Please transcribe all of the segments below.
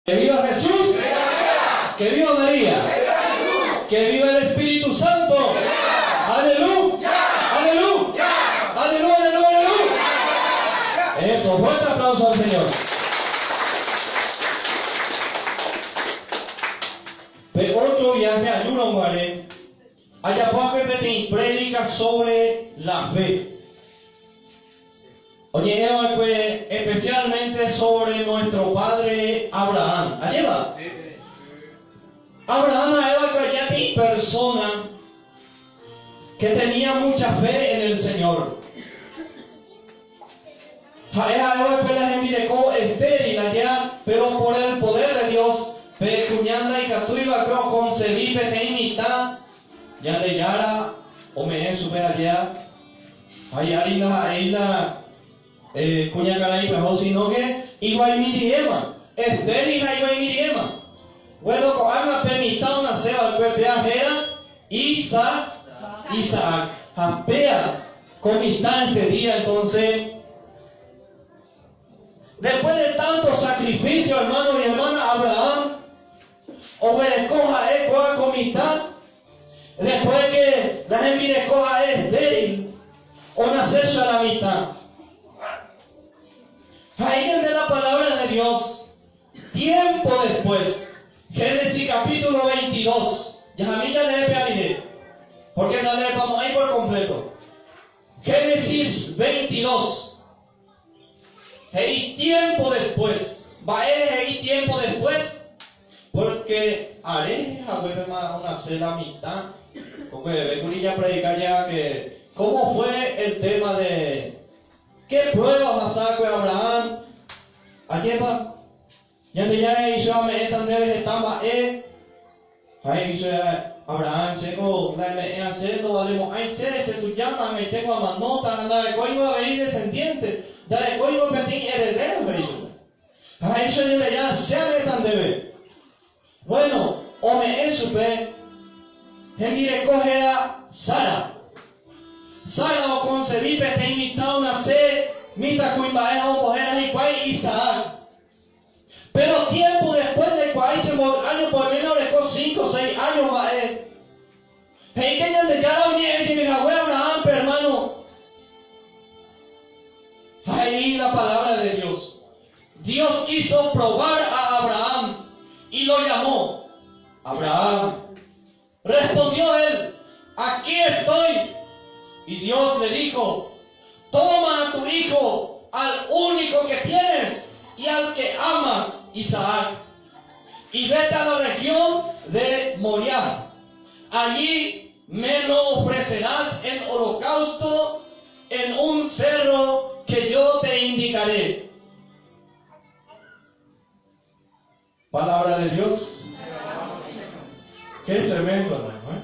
¡Que viva Jesús! ¡Que viva María! ¡Que viva el Espíritu Santo! ¡Aleluya! ¡Aleluya! ¡Aleluya, aleluya, aleluya! Eso, fuerte aplauso al Señor. Pe ótro viaje ajúrõ guare, ajapo peteĩ prédika sobre la fe. Oñe'ẽ va'ekue especialmente sobre nuestro padre Abraham. Ajépa? Abraham ha'e va'ekue aja persona que tenía mucha fe en el Señor. Ha'e ha'e va'ekue la hembireko estéril aja, pero por el poder de Dios, pe kuña ndaikatúi va'ekue okonsevi peteĩ mitã Ñandejára ome'ẽ chupe aja. Ha hi'ári ndaha'éi la kuñakarai pyahu, síno ke iguaimiriéma, estéril ha iguaimiriéma. Bueno, ko'ág̃a pe mitã onase va'ekue péa héra Isa, Isaac. Ha péa ko mitã este día, entonces, después de tanto sacrificio, hermano y hermana, Abraham oguereko ha'e kóa ko mitã, Después que la hembireko ha'e estéril, onace la mitã. Ha he'i ñande la palabra de Dios, tiempo después, Génesis capítulo 22, jahami jalee pe rire, porque ndaleepamo'ãi por completo. Génesis 22, he'i tiempo después. Mba'ére he'i tiempo después? Porque are haguépema onace la mitã. Ko kuri japredika ja que cómo fue el tema de qué prueba ohasakue Abraham. Ajépa Ñandejára he'i chupe ame'ẽta ndéve heta mba'e. Ha he'i chupe Abraham, Chéko la eme'ẽva che ndovalemo'ãi chéve, che tujáma ag̃aitéko amanóta ha ndarekóingo avei descendiente, ndarekóingo peteĩ heredero, he'i chupe. Ha he'i chupe Ñandejára, Che ame'ẽta ndéve. Bueno, ome'ẽ chupe hembireko héra Sara. Sara okonsevi peteĩ mitã onase mitãkuimba'e ha ombohéra hikuái Isaac. Péro tiémpo después ndaikuaái che mboy áño poiméne oreko sínko séi áño mba'e. He'íke Ñandejára oñe'ẽ jey hague Abrahánpe, ermáno. Ha he'i la palabra de Dios, Dios quiso probar a Abraham y lo llamó. Abraham. Respondió él, Aquí estoy. Y Dios le dijo, Toma a tu hijo, al único que tienes y al que amas, Isaac, y vete a la región de Moriah. Allí me lo ofrecerás en holocausto en un cerro que yo te indicaré. Palabra de Dios. Qué tremendo, hermano. ¿eh?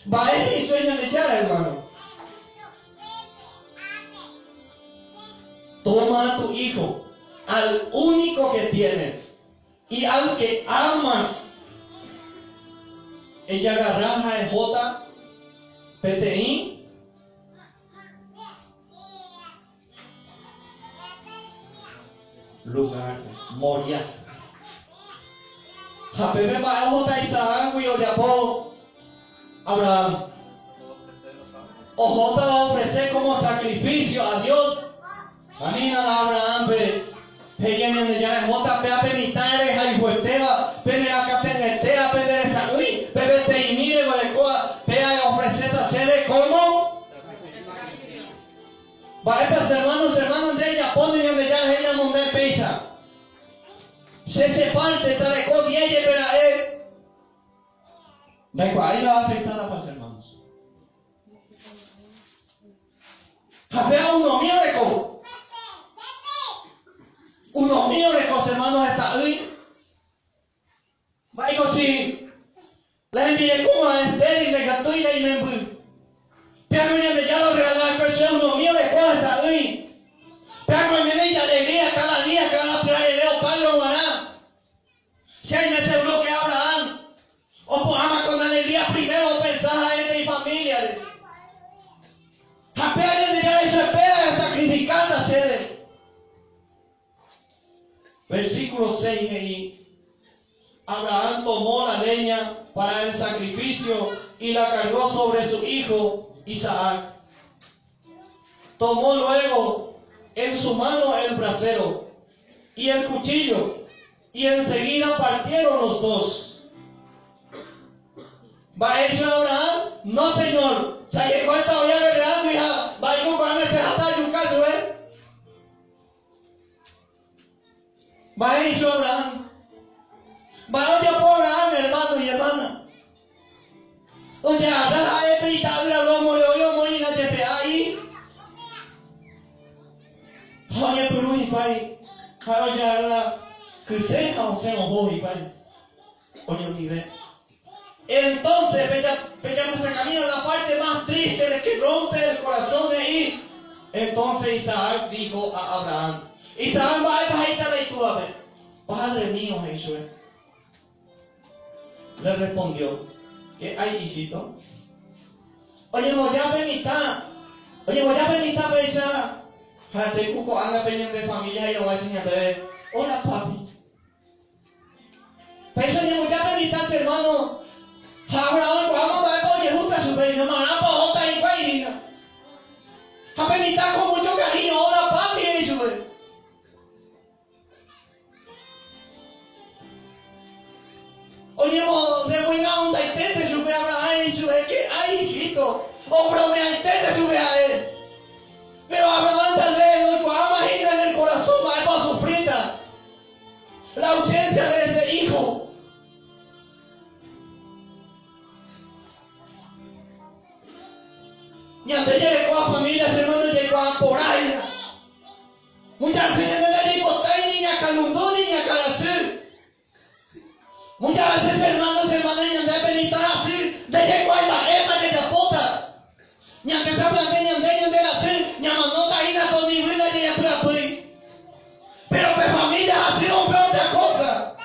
Mba'e he'ise Ñandejára, hermano? Toma a tu hijo, al único que tienes y al que amas. Ejagarra ha ehóta peteĩ Lugar Moriah. Ha peve mba'e ohóta Isaácgui ojapo Abraham. Ohóta oofrese como sacrificio a Dios. Anína la Abraham-pe he'i Ñandejára ehóta péa pe mitã rehayhuetéva, pene rakate'ỹetéva, pende resa'ỹi, pe peteĩmi reguerekóva, péa eofreséta chéve como Mba'épa che hermano, che hermana, nde ejapóne Ñandejára he'íramo nde péicha? Che che parte tareko diez jepe ra'e. Ndaikuaái la aceptátapa che hermanos. Ha péva unomi oreko. Unomi oreko che hermano hesa'ỹi. Mba'éiko si la hembirekóva estéril ndaikatúi la imemby. Péako Ñandejára orregala va'ekue che unomi oreko hesa'ỹi. Péako oiméne ijalegría káda día, káda pyhareve opáyrõ g̃uarã. Che aime seguro ke Abrahán opu'ãma con alegría primero opensa ha'e pe ifamíliare. Ha péa Ñandejára ichupe péa esacrifikáta chéve. Versículo 6 he'i, Abraham tomó la leña para el sacrificio y la cargó sobre su hijo Isaac. Tomó luego en su mano el brasero y el cuchillo, y enseguida partieron los dos. ¿Va hecho Abraham? No, Señor. Se cuenta hoy a Abraham, hija, va a ir hasta yuca, Va hecho Abraham. Va a Abraham, hermano y hermana. O sea, Abraham ha itadura lomo le oyo moi na jepe ahí. Oye, pero y pai. Oye, la que se o se o y pai. Oye, nivel. Entonces, se camino a la parte más triste de que rompe el corazón de ahí. Entonces Isaac dijo a Abraham, Isaac va a Padre mío, Jesús. Le respondió, ¿qué hay, hijito? Oye, voy a mitad. Oye, voy a mitad, pecha. Jate cuco anga peña de familia y lo voy a enseñar. Hola, papi. Pecha, voy a mitad, hermano. Abraham, vamos a ver, oye, justa su peña, marapa, otra y guayrina. A mitad con mucho cariño, hola, papi, eso. Oye, de buena onda y te sube a Abraham y sube que ay, hijito, o bromea y te sube a él. Pero Abraham tal vez no imagina en el corazón, va a sufrir la ausencia de ese hijo. Y antes llegó a familia, hermano, llegó a por ahí. Muchas veces no le digo, niña calundó, niña calacir. Muchas veces, hermanos, hermanas, y andé benitar así, de llegó a la ema de la pota. Ni aunque se plante, ni andé, ni andé así, ni amanota, y la ponibuila, ni la Pero mi familia así no fue otra cosa.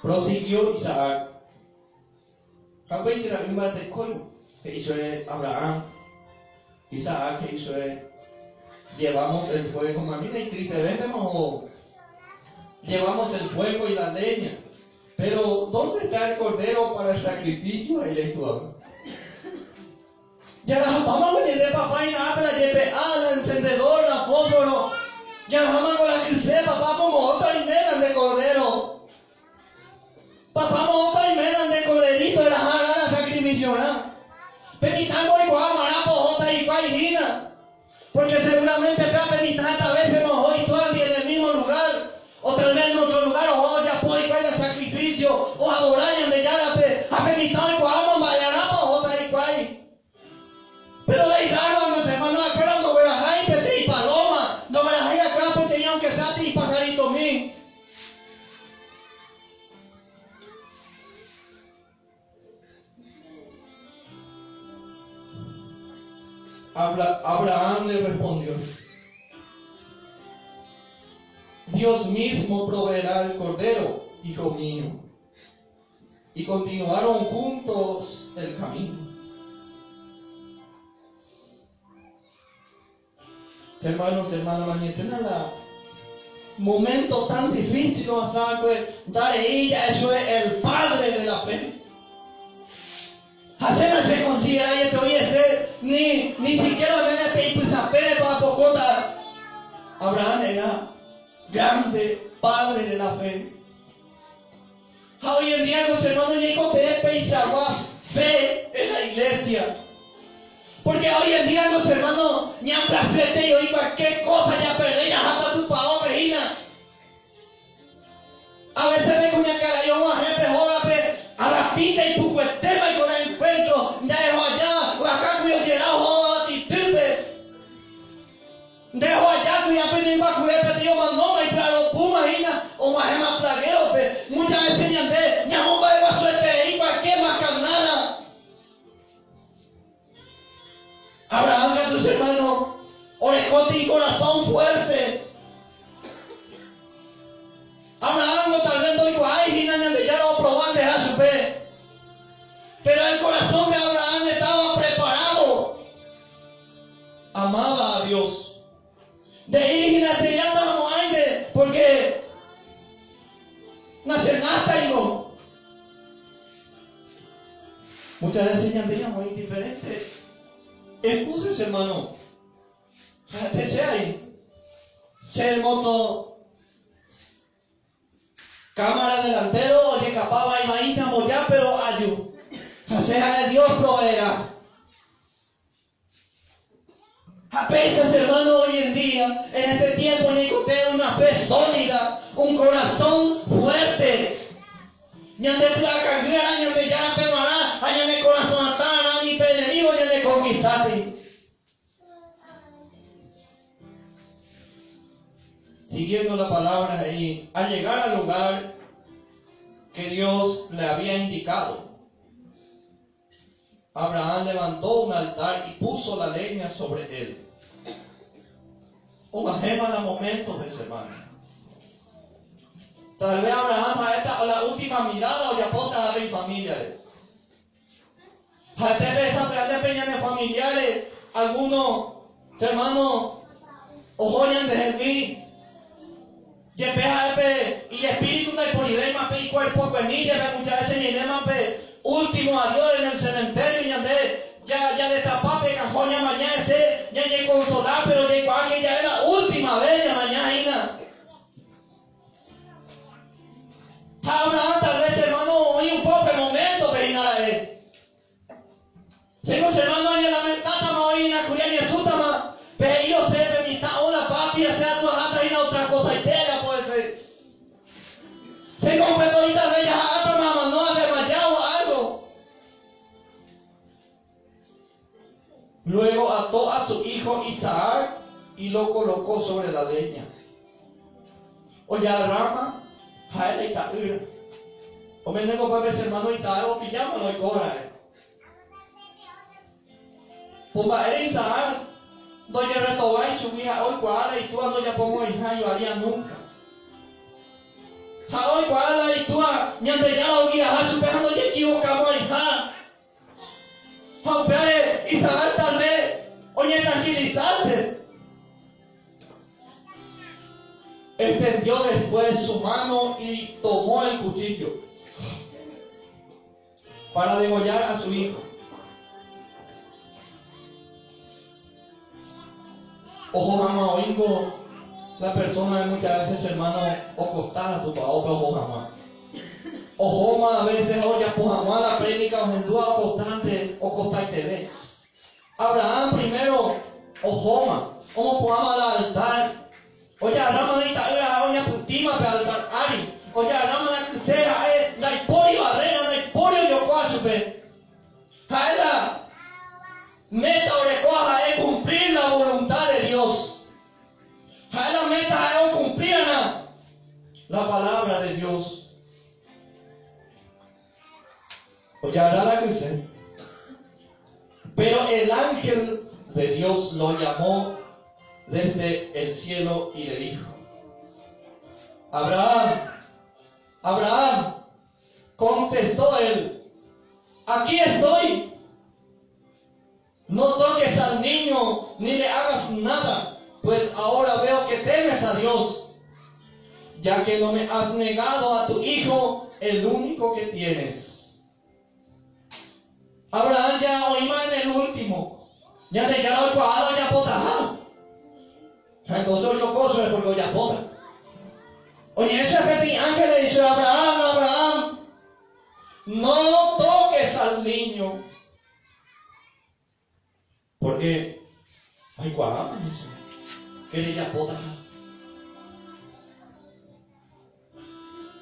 Prosiguió Isaac. Que hizo Abraham, Isaac que hizo llevamos el fuego, mamina y triste, vendemos o llevamos el fuego y la leña. Pero ¿dónde está el cordero para el sacrificio? Ahí le Ya la vamos a venir de papá y nada, pero la el encendedor, la fósforo. Ya la vamos con la que papá, como otra y menos de cordero. Papá otra y menos de corderito de la jara sacrificio, Permitamos igual, marapo, otra y igual, Porque seguramente permitir a veces no hoy todavía en el mismo lugar. O tal vez en otro lugar, o ya por igual el sacrificio, o adorar en de yarape, a permitir igual, mayarapo, otra igual. Pero de raro, los hermanos, acá no verás y paloma, no verás acá, pues tenía aunque sea y pajarito mí. Abraham le respondió, Dios mismo proveerá el cordero, hijo mío. Y continuaron juntos el camino. Hermanos, hermanas, mañana la momento tan difícil, no sabe, dar ella, eso es el padre de la fe. Hacer se considera y te ser ni, ni siquiera me de para pocota. Abraham era grande padre de la fe. Hoy en día los hermanos llegan a fe en la iglesia. Porque hoy en día los hermanos ni han placer y hoy cualquier cosa ya perdí, ya hasta tu pao reina. A veces vengo una cara yo una jefe joda a la pita y puco el tema y con el encuentro ya dejo allá o acá cuyo llegado joda ti Dejo allá cuya pena iba a curar tío mandó y claro puma hina o más más plagueo pe muchas veces ni ande ni a va suerte y cualquier más carnada. Abraham a tus hermanos orejote y corazón fuerte. Abraham no tal vez no dijo, ay, de ya lo probó. estaba preparado. Amaba a Dios. Nde'íri hína estrellata amo'ãinte porque nachenástaingo. Muchas veces ñande ñamoĩ diferente excusas, hermano. Ha'ete che ai. Che moto cámara delantero ojekapa vai vaínte amboja pero aju. Ha che ha'e Dios proveerá. Ha péicha che hermano hoy en día, en este tiempo ñaikotevẽ una fe sólida, un corazón fuerte. Ñande py'akangy'arã Ñandejárape g̃uarã ha ñane korasõ atãrã ni pe enemigo ñanekonkistáti. Siguiendo la palabra he'i, al llegar al lugar que Dios le había indicado, Abraham levantó un altar y puso la leña sobre él. Og̃uahẽma la momento de semana. Tal vez Abraham ha'éta la última mirada ojapóta avei ifamíliare. Ha'ete pe sapy'ánte pe ñane familiare alguno che hermano oho ñandehegui Jepe ha'e pe ijespíritu ndaiporivéima pe ikuerpokuemi, jepe muchas veces ñaiméma pe último adiós en el cementerio ñande jadestapa pe cajón ñamaña hese, ñañeconsola, pero jaikuaa que ja'e la última vez ñamaña hína. Ha Abraham tal vez hermano oĩ upópe momento-pe hína ra'e. Chéko che hermano añelamentátama oĩ hína kuri añesũtama, pe he'i osẽ pe mitã hola papi ha che atuaháta hína otra kosaite ajapo hese. Chéko upe voi tal vez jaha'átama amano adesmaya o algo. Luego ató a su hijo Isaac y lo colocó sobre la leña. Ojarráma ha'e la ita'ýra. Ome'ẽne ko pe che hermano Isaac opilláma la oiko ra'e. Ko mba'ére Isaac ndojerretovái chugui ha'e oikuaa la itúa ndojapomo'ãiha ivaría núnka. Ha'e oikuaa la itúa Ñandejára oguiaha chupe ha ndojekivokamo'ãiha. Ha upévare Isaac talve oñetranquilizánte. Extendió después su mano y tomó el cuchillo para degollar a su hijo. Oho hag̃ua oĩngo la persona muchas veces che hermano okostára tupaópe oho hag̃ua. Ohóma a veces ojapo hag̃ua la prédica ohendúva okostánte okostaiteve. Abraham primero ohóma, omopu'ãma la altar, ojagarráma la ita'ýra ha'e oñapytĩma pe altar ári, ojagarráma la kyse ha'e ndaipóri barrera, ndaipóri ojokua chupe. Ha'e la Méta orekóva ha'e cumplir la voluntad de Dios. Ha'e la méta ha'e ocumplírarã la palabra de Dios. Ojagarra la kyse. Pero el ángel de Dios lo llamó desde el cielo y le dijo, Abraham, Abraham, contestó él, aquí estoy. No toques al niño ni le hagas nada, pues ahora veo que temes a Dios, ya que no me has negado a tu hijo, el único que tienes. Abraham ya oĩma en el último. Ñandejára oikuaa la ojapotaha. Ha entonces ojoko chupe porque ojapóta. Oñe'ẽ chupe peteĩ ángel he'i chupe, Abraham, Abraham, no toques al niño. Porque aikuaáma he'i chupe, que rejapótaha.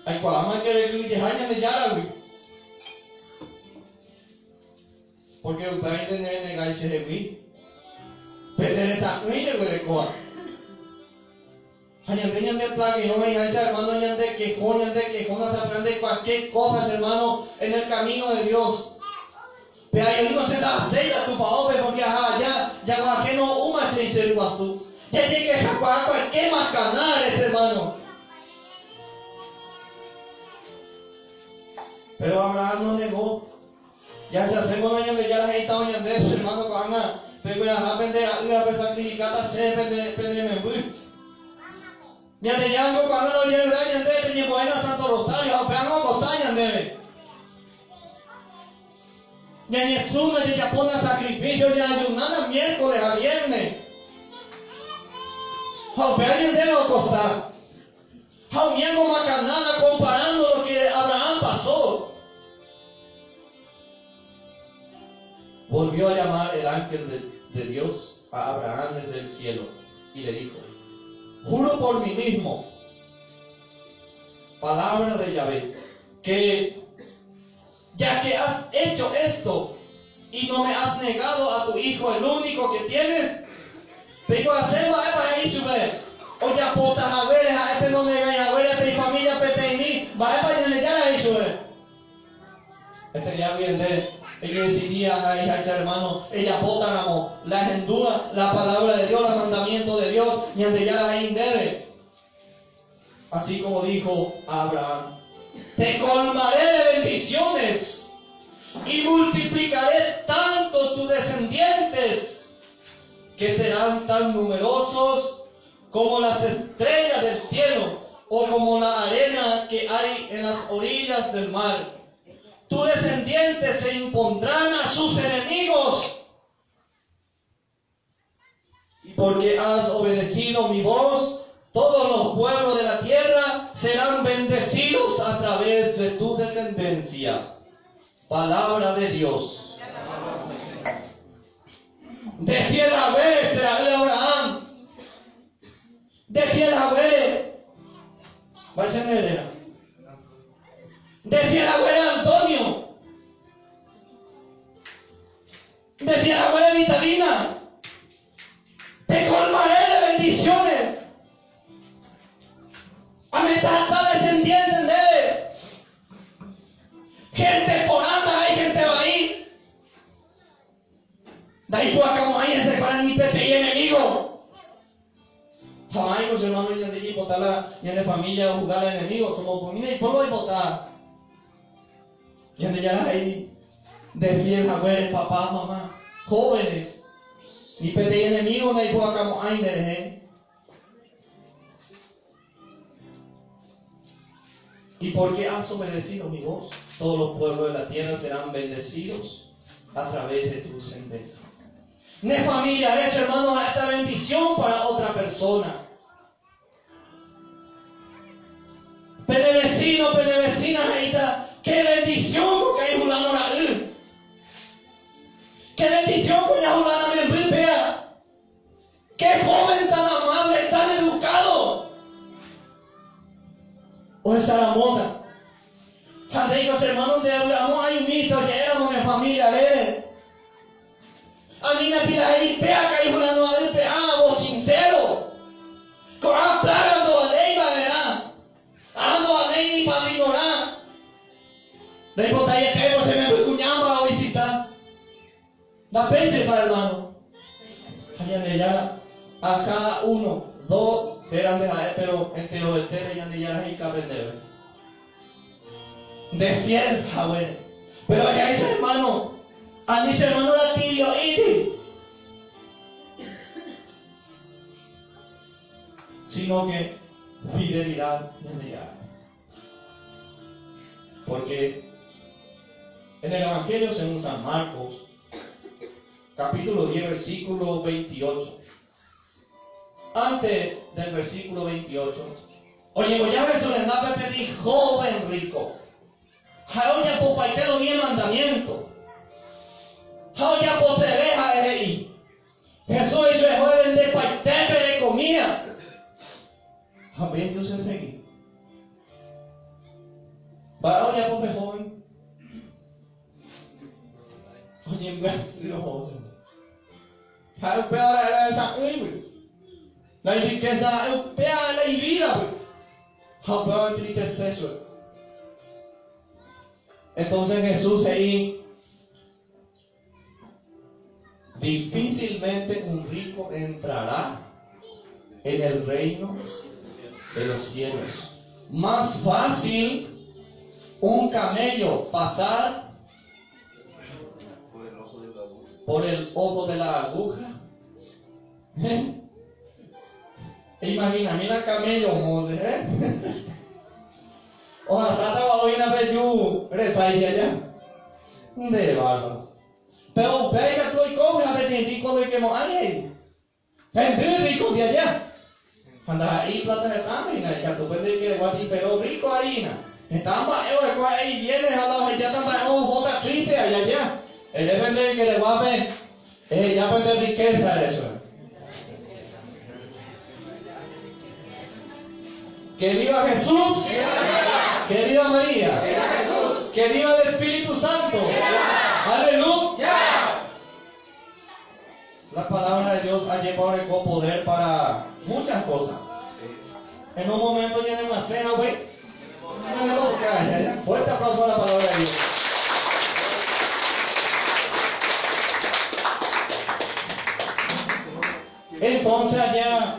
Aikuaáma que rekyhyjeha Ñandejáragui. Porque upévainte nerenegái chehegui, pe nde resa'ỹi reguerekóva. Ha ñande ñande plagueõ he'iháicha hermano ñande keho, ñande keho nasapy'ánte cualquier cosa che hermano en el camino de Dios. Pe añonímo che ndahaséi la tupaópe porque aha aja jaguaje no ho'úma che che ryguasu. Jajekehakuaa cualquier macanáre che hermano. Pero Abraham no negó. Jahechasémona Ñandejára he'ítavo ñandéve, Che hermano, ko'ág̃a pegueraha pende ra'y ha pesacrifikáta chéve pende, pene memby. Ñandejára niko ko'ág̃a ndojeruréi ñandéve peñembo'éna Santo Rosario ha upéva okosta ñandéve. Ñañesũna jajapóna sacrificio ñaayunána miércoles ha viernes. Ha upéva ñandéve okosta. Ha umi amomakanada comparando lo que Abraham pasó. Volvió a llamar el ángel de, de Dios a Abraham desde el cielo y le dijo, juro por mí mismo, palabra de Yahvé, que ya que has hecho esto y no me has negado a tu hijo, el único que tienes, peikuaase mba'épa he'i chupe, ojapóta haguére ha'e pe nonegái haguére pe ifamilia peteĩmi, mba'épa Ñandejára he'i chupe. Este día guive ejedecidi ha he'iháicha hermano, ejapótaramo la ehendúva la palabra de Dios, la mandamiento de Dios, Ñandejára he'i ndéve. Así como dijo a Abraham, Te colmaré de bendiciones y multiplicaré tanto tus descendientes que serán tan numerosos como las estrellas del cielo o como la arena que hay en las orillas del mar. Tus descendientes se impondrán a sus enemigos. Y porque has obedecido mi voz, todos los pueblos de la tierra serán bendecidos a través de tu descendencia. Palabra de Dios. De fiel haguére che ra'y Abraham. De fiel haguére. Mba'éicha nde réra? De fiel haguére Antonio. Nde fiel haguére Vitalina. Te colmaré de bendiciones. Ame'ẽta descendiente ndéve. Gente porã ndaha'éi gente vai. Ndaipu'akamo'ãi hesekuéra ni peteĩ enemigo. Ha ma'ẽiko che hermano ñande jaipota la ñane familia ohuga la enemigo, tomopomína ipólo oipota. Ñandejára he'i nde fiel haguére papá, mamá, jóvenes, ni peteĩ enemigo ndaipu'akamo'ãi nderehe. Y porque has obedecido mi voz, todos los pueblos de la tierra serán bendecidos a través de tu descendencia. Ne familiares, hermano, ha'éta bendición para otra persona. Pene vecino, pene vecina he'íta, Qué bendición ko ka'i hulano ra'y. Qué bendición ko ña hulana memby péa. Qué joven tan amable, tan educado. Ohecharamóta. Ha ndéiko che hermano nde avy'amo'ãi umi oje'éramo ne familia rére. Anína pila he'i péa ka'i hulano a'y pe'a vos sincero. Ko'ã plaga ndovaléi va'erã. Ha ndovaléi ni padrinorã. Ndaipotaiete che memby kuñámba ovisita. Ndapéichaipa hermano. Ha Ñandejára a cada uno, do térã nde ha'e pero enterovetépe Ñandejára he'ika pe ndéve. Nde fiel haguére. Pero ajahéicha hermano, ani che hermano la tibio'íri. Sino que fidelidad Ñandejára. Porque en el Evangelio según San Marcos, capítulo 10, versículo 28, antes del versículo 28, oñemboja Jesús rendápe peteĩ joven rico. Ha'e ojapopaite los diez mandamientos. Ha ojaposeve ha'e he'i. Jesús he'i chupe, Evendepaite pe rekomída. Ha upéi Jesús osegi. Mba'e ojapo pe joven? Oñembyasy ohóvo chupe. Ha'e upéva ra'e la hesa'ỹigui. La irrikésa ha'e upéva la ivídagui. Ha upéva oentristese chupe. Entonces Jesús he'i, Difícilmente un rico entrará en el reino de los cielos. Más fácil un camello pasar. Por el ojo de la aguja? Eh? Eimahinamína camello ohónte, eh? Ohasáta oína pe ju resái aja. Nde bárbaro. Pero upéva ikatu oiko ha peteĩ rico ndoikemo'ãi he'i. Hendy rico ndi aja. Ha ndaha'éi iplata hetãme hína, ikatu pende ikeregua pero rico ari hína. Heta mba'e oreko ha'e ibienes ha la ohejáta mba'e ohóta triste aja aja. Ere pende ikereguápe, eheja pende riqueza ere chupe. Que viva Jesús. Que viva María. Que viva el Espíritu Santo. Aleluya. La palabra de Dios ajépa oreko poder para muchas cosas. En un momento ñanemyasẽha upéi ñanembopuka. Fuerte aplauso a la palabra de Dios. Entonces allá,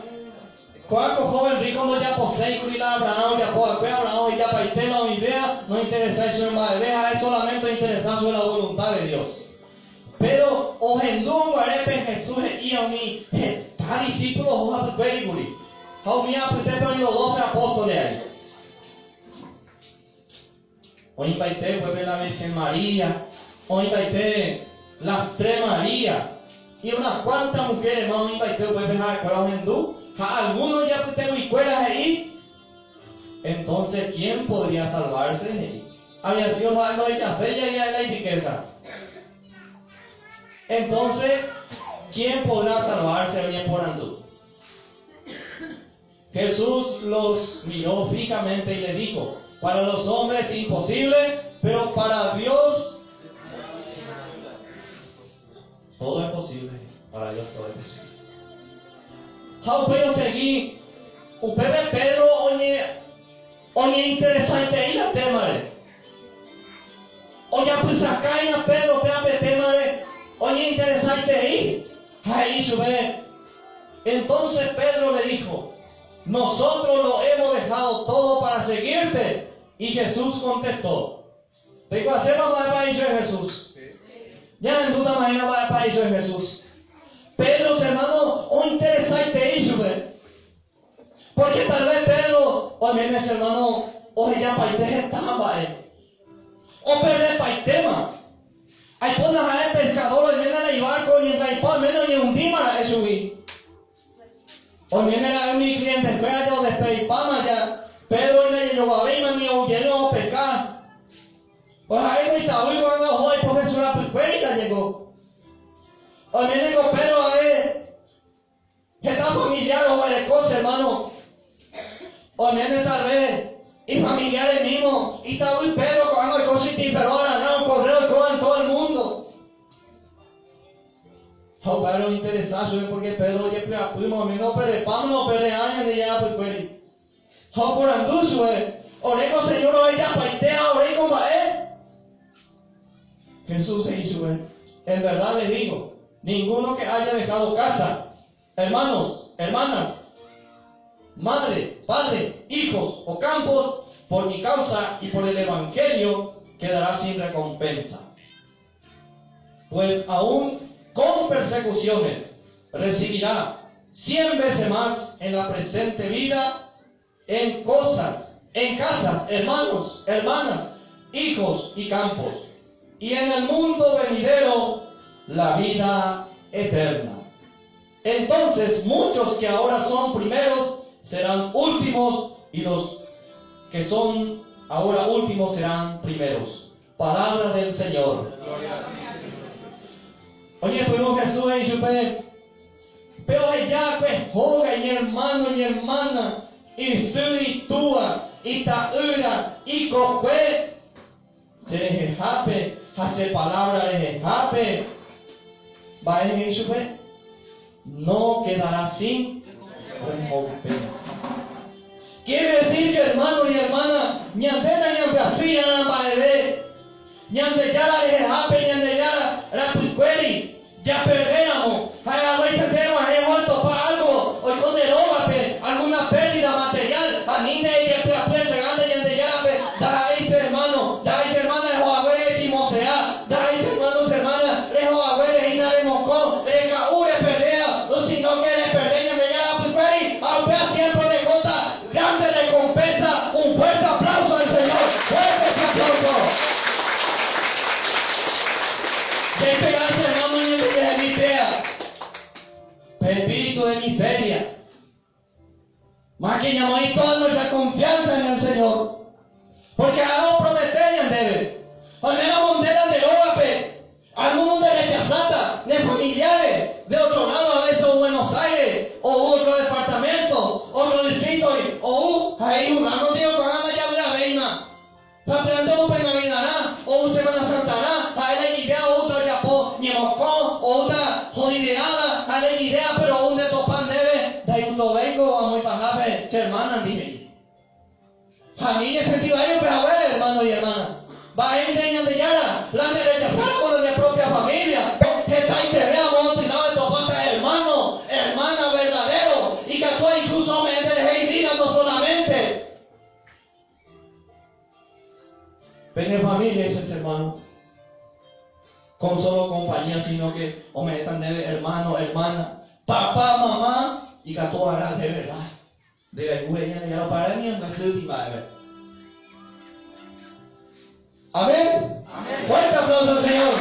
ko'ã ko joven rico ndojaposéi kuri la Abraham ojapo va'ekue, Abraham ohejapaite la oĩvéa, nointeresái chupe mba'eve, ha'e solamente ointeresa chupe la voluntad de Dios. Péro ohendúrõ guare pe Jesús he'íva umi heta disípulo oho hapykuéri kuri, ha umi apytépe oĩ los dóse apóstoles aĩ. Oĩmbaite upépe la Virgen María, oĩmbaite las tres María, y unas cuantas mujeres más oĩmbaite upépe ha'ekuéra ohendu, ha algúno ijapyteguikuéra he'i, Entonces, ¿quién podría salvarse? he'i. Había sido ha'e ndohejaséi jey ha'e la irrikésa. Entonces, ¿quién podrá salvarse? oñeporandu. Jesús los miró fijamente y les dijo, Para los hombres es imposible, pero para Dios todo es posible. Para Dios todo es posible. Ha upéi osegi, upépe Pedro oñe oñeinteresaiterei la témare. Ojapysakãina Pedro péa pe témare oñeinteresaiterei ha he'i chupe. Entonces Pedro le dijo, Nosotros lo hemos dejado todo para seguirte. Y Jesús contestó, Peikuaasépa mba'épa he'i chupe Jesús? Ñahendútama hína mba'épa he'i chupe Jesús. Pedro che hermano ointeresaiterei chupe. Porque tal vez Pedro oiméne che hermano ohejapaite heta mba'e. Operdepaitéma. Aipóna ha'e pescador oiméne la ibarco oñembyaipa oiméne oñehundíma ra'e chugui. Oiméne ra'e umi cliente-kuéra ja odespeipáma ja Pedro ndajejoguavéima ni oujeýrõ opeka. Pues ha'e ndoitavýi ko'ág̃a oho aipo Jesús rapykuéri ndajeko. Oiméne ko Pedro ha'e heta familiar oguereko che hermano. Oiméne tal vez ifamiliares mismo itavy Pedro ko'ág̃a oiko chitipero ararã okorre oikóva en todo el mundo. Ha upévare ointeresa chupe pórke Pedro ojepy'apýma oiméne operepáma opere'ã Ñandejára apykuéri. Ha oporandu chupe, Oréko Señor ohejapaite ha oréiko mba'e? Jesús he'i chupe, En verdad les digo, ninguno que haya dejado casa, hermanos, hermanas, madre, padre, hijos o campos, por mi causa y por el Evangelio, quedará sin recompensa. Pues aún con persecuciones recibirá 100 veces más en la presente vida en cosas, en casas, hermanos, hermanas, hijos y campos, y en el mundo venidero la vida eterna. Entonces muchos que ahora son primeros serán últimos, y los que son ahora últimos serán primeros. Palabra del Señor. Oñepyrũ Jesús he'i chupe, Pe ohejákue hóga iñermáno, iñermána, isy, itúa, ita'ýra, ikokue, che rehehápe ha che palávra rehehápe, mba'e he'i chupe? No quedará sin recompensa. Quiere decir que hermano y hermana, ñande nañambyasýi arã mba'eve. Ñandejára rehehápe Ñandejára rapykuéri japerdéramo, ha'e haguéicha nde rog̃uahẽ otopa álgo oiko nde rógape, alguna pérdida material, ani nde ejepy'apy entregánte Ñandejárape, ndaha'éi che hermano, ndaha'éi che hermana reho haguére echimosea, ndaha'éi che hermano, che hermana reho haguére hína remo. Jaipe'áse hermano ñandejehegui péa pe espíritu de miseria. Más que ñamoĩ toda nuestra confianza en el Señor. Porque ha'e opromete ñandéve. Oiméramo nde la nde rógape, alguno nde rechasáta, ne familiares de otro lado, a veces ou Buenos Aires, ou otro departamento, otro distrito, ou ha he'i Judá no ko'ág̃a ndajavy'avéima. Sapy'ánte ou pe Navidarã, ou Semana Santarã, ha'e la ijidea oúta ojapo ñemokõ, oúta jodideáda, ha'e la ijidea péro ou nde topa ndéve, ndaigustovéiko amo ipahápe che hermana-ndi he'i. Ha ani ñasenti vai upe haguére, hermano y hermana. Mba'énte Ñandejára, la nde rechasáramo la nde propia familia, hetaiteve amo otyláva etopáta hermano, hermana verdadero, ikatúva incluso ome'ẽ nderehe ivida no solamente. Pene familia, dice hermano, con solo compañía, sino que ome'ẽta ndéve hermano, hermana, papá, mamá, ikatu arã de verdad. Nderayhu he'i Ñandejára opara ni ombyasýti mba'eve. Amén. Amén. Fuerte aplauso al Señor.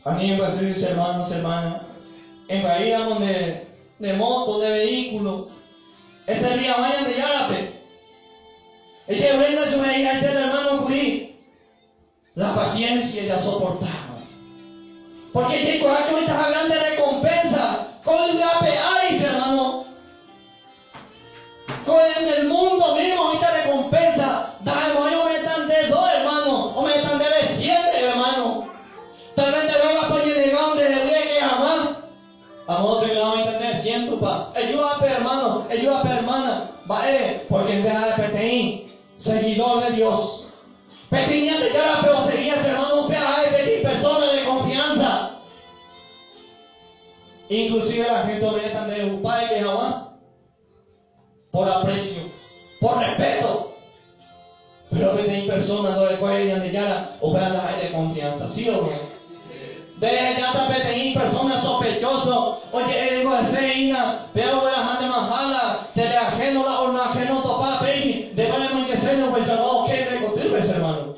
Ani embyasy che hermano, che hermana, embyai ramo nde, nde moto, nde vehículo, eservi hag̃ua Ñandejárape. Ejerure chupe he'iháicha el hermano kuri, la paciencia jasoportárõ. Porque jaikuaáke oĩtaha grande recompensa ko yvy ape ári, che hermano. Ko en el mundo mismo oĩta recompensa, ndaha'emo'ãi ome'ẽta nde dos hermano, ome'ẽta ndéve siete hermano. Tal vez nde rógape oñenega ndehegui eke hag̃ua. Amo otro lado oĩta nde cientopa. Eju ápe hermano, eju ápe hermana. Mba'ére? Porque nde ha'e peteĩ seguidor de Dios. Peteĩ Ñandejárape osegía che hermano upéva ha'e peteĩ persona de confianza. Inclusive la gente ome'ẽta ndéve hupa eke hag̃ua por aprecio, por respeto. Pero peteĩ persona ndorekói Ñandejára, upéva ndaha'éi de confianza, ¿sí o no? Nde rehejáta peteĩ persona sospechoso oje'évo hese hína, péva ogueraha ne mahála, tele ajeno la horno ajeno otopa péigui, ndépa remoingeséne upeichagua oke nde kotýpe, che hermano.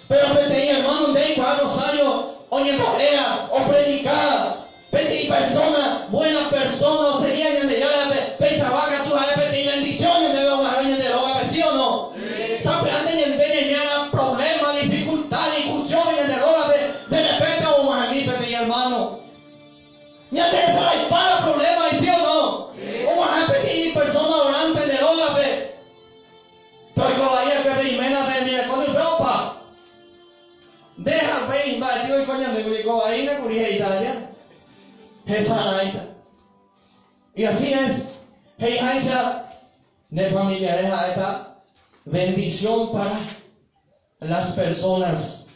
Pero peteĩ hermano ndeikuaa rosario oñembo'éa, opredika, peteĩ persona, buena persona oseguía Ñandejárape, peichagua katu ha'e peteĩ bendición ñandéve og̃uahẽva ñande rógape, ¿sí o no? Sapy'ánte ñande ñañára problema, dificultad, discusión ñande rógape, de repente og̃uahẽmi peteĩ hermano. Ñande resaraipára problema, ¿sí o no? Og̃uahẽ peteĩ persona orante nde rógape, Toiko vai va'ekue pe iménape hembireko pype opa. Nde ha upéi imba'ety oiko ñandégui oiko vaína kuri he'íta aja. Hesarãita. Y así es, he'iháicha ne familiare ha'éta bendición para las personas.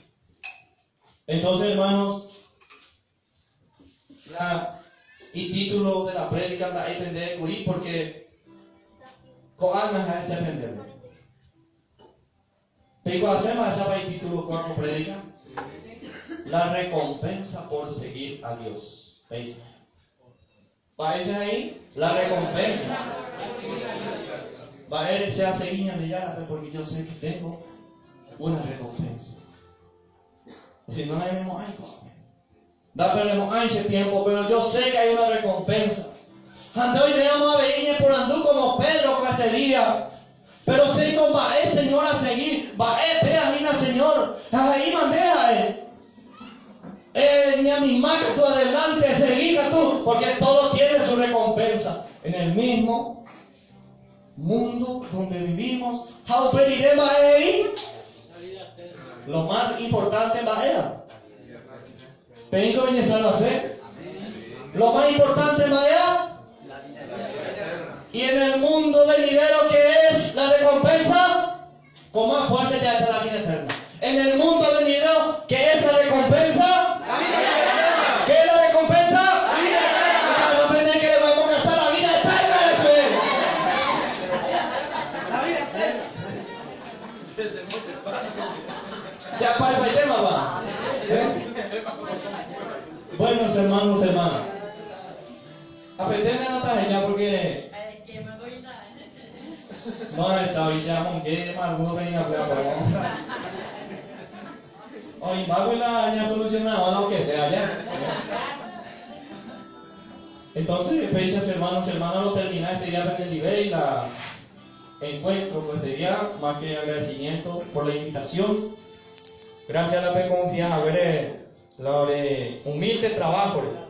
Entonces, hermanos, La itítulo de la prédica nda'éi pende kuri porque ko'ág̃a ha'ese pendéve. Peikuaaséma hechápa itítulo kóa ko prédica? La recompensa por seguir a Dios. Péicha. Mba'éicha he'i? La recompensa. Mba'ére che asegi Ñandejárape porque yo sé que tengo una recompensa. Si no naimemo'ãi ko'ápe. Ndaperdemo'ãi che tiempo, pero yo sé que hay una recompensa. Ha nde oiméramo avei eñeporandu como Pedro ko este día, Pero chéiko mba'e Señor asegi, mba'e péa hína Señor, ha he'íma nde ha'e. Eñanima katu adelante, esegi katu, porque todo tiene su recompensa en el mismo mundo donde vivimos. Ha upe rire mba'e he'i? Lo más importante mba'éva? Peẽiko peñesalvase? Lo más importante mba'éva? Y en el mundo venidero que es la recompensa, con más fuerte ya está la vida eterna. En el mundo venidero, ¿qué es la recompensa? La vida eterna. ¿Qué es la recompensa? La vida eterna. No pensé que le vamos a casar la vida eterna, eso es. La vida eterna. Ya para el tema va. ¿Eh? Buenos hermanos, hermanas. Apeteme anotar ya porque. No ahecha che amonge alguno pe hína péva pero oĩmbágui la ñasolucionaba lo que sea ya. Entonces, péicha che hermano, che hermana lo termina este día penendive y la encuentro pues de día, más que agradecimiento por la invitación. Gracias a la pe confía haguére la ore humilde trabajo.